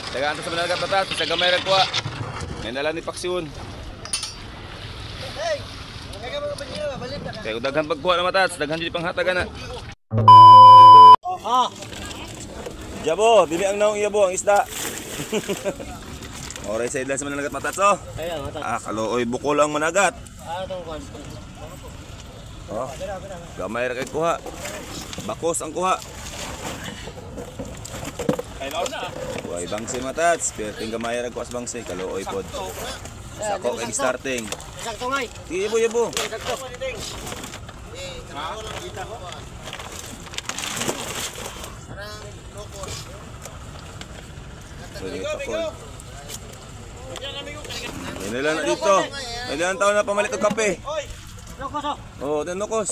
Tagaan ta sa mananagat matas, sa gamay ra kuha. May nala ni Paksiun. Kaya kung daghan pagkuha na matas, daghan jud panghatagan na. Jabo, dili ang naong iyabo ang isda. Oray sa idlan sa mananagat matas oh. Ayan, matas. Ah, kaluoy bukol ang managat. Ah, itong kwan. Oh. Gamay ra kay kuha. Bakos ang kuha. Kuha bangsi matats, perting gamay ra kuha sa bangsi, kaluoy pod. Sako kay starting. Sakto ngay. Sige, yabo yabo. Sakto. Sige, pakol. May nila na dito. May nila taon na pamalit og kape. Lokos oh. Oh, tanokos.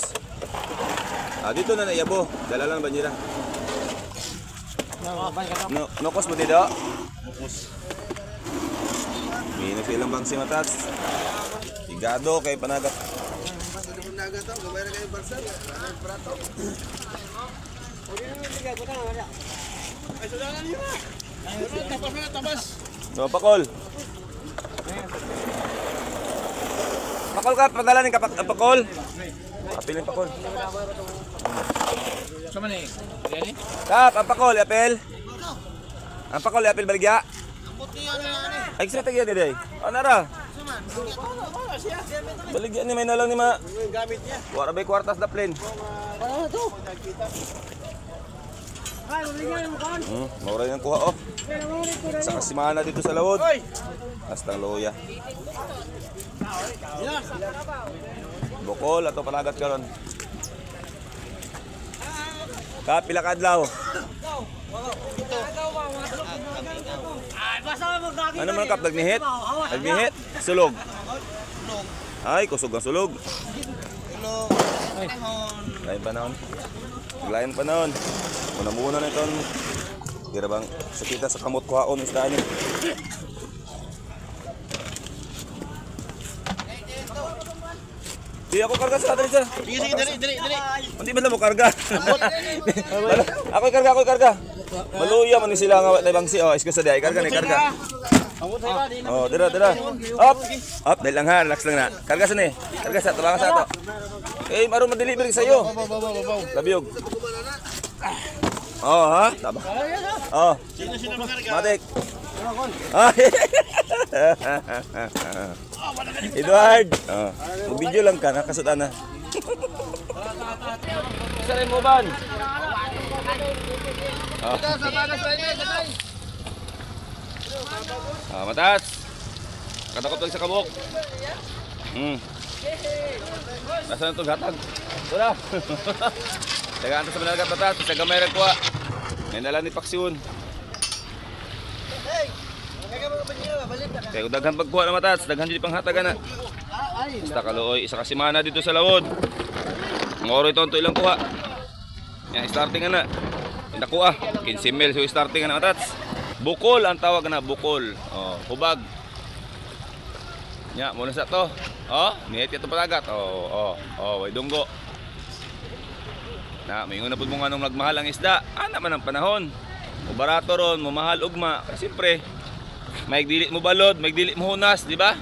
Ah, dito na naiyabo. Dala lang banjira. No, nokos mo dito? Nokos. May na silang bangsi matats. Igado kay panagat. No, pakol. Pakol ka, padala ni kapak pakol. Apil ni pakol. Sama ni? Gani? Kap, ang pakol, apel. Ang pakol, apel baligya. Ay, sa tagya dede. Oh, nara. Baligya ni may nalang ni ma. Gamit niya. Wara bay kwartas da plane. Mauray ng kuha oh. Sa kasimana dito sa lawod. Hasta loya. Bukol ato panagat karon. Ka pila ka adlaw? Ay, basta magdagi. Ano man kap nagnihit? Nagnihit? Sulog. Ay, kusog ang sulog. Lain panahon. Lain panahon. Muna-muna na itong Dira bang sakita sa kamot kuhaon isdaan ni. Di ako karga sa dali sir. Sige, sige, dali, dali, dali. Hindi ba na mo karga? Ako karga, ako karga. Maluya man ni sila nga wa bangsi. Oh, excuse sa di ay karga ni karga. Oh, dira dira. Up. Up, dali lang ha, relax lang na. Karga sa ni. Karga sa tabangan sa ato. Eh, maron ma-deliver sa iyo. Labiyog. Oh, ha? Tama. Oh. Sino sino makarga? Matik. Ay. Edward. Oh. Mag-video lang ka, nakasutan na. Isa rin mo ban. Oh. Ah, matas. Katakot lang sa kabok. Nasaan itong hatag? Ito na. Tagaan ta sa mananagat matas. Sa gamay ra kuha. May nala ni Paksiun. Kaya kung daghan pagkuha na matas, daghan jud panghatagan na. Basta kaluoy, isa ka semana dito sa lawod. Ang oro ito ilang kuha. Yan, starting na. Nakuha, 15 mil so starting na matats. Bukol ang tawag na, bukol. Oh, hubag. Nya, muna sa to. Oh, nihit ito palagat. Oh, oh, oh, way dunggo. Na, may na pud mo nga nung nagmahal ang isda. Ana man ang panahon. O barato ron, mamahal ugma. Kasi siyempre, may dili mo balod, may dili mo hunas, di ba?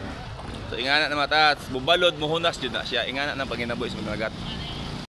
So ingana na matats, bubalod mo hunas jud na siya. Ingana na panginabuhi sa mananagat.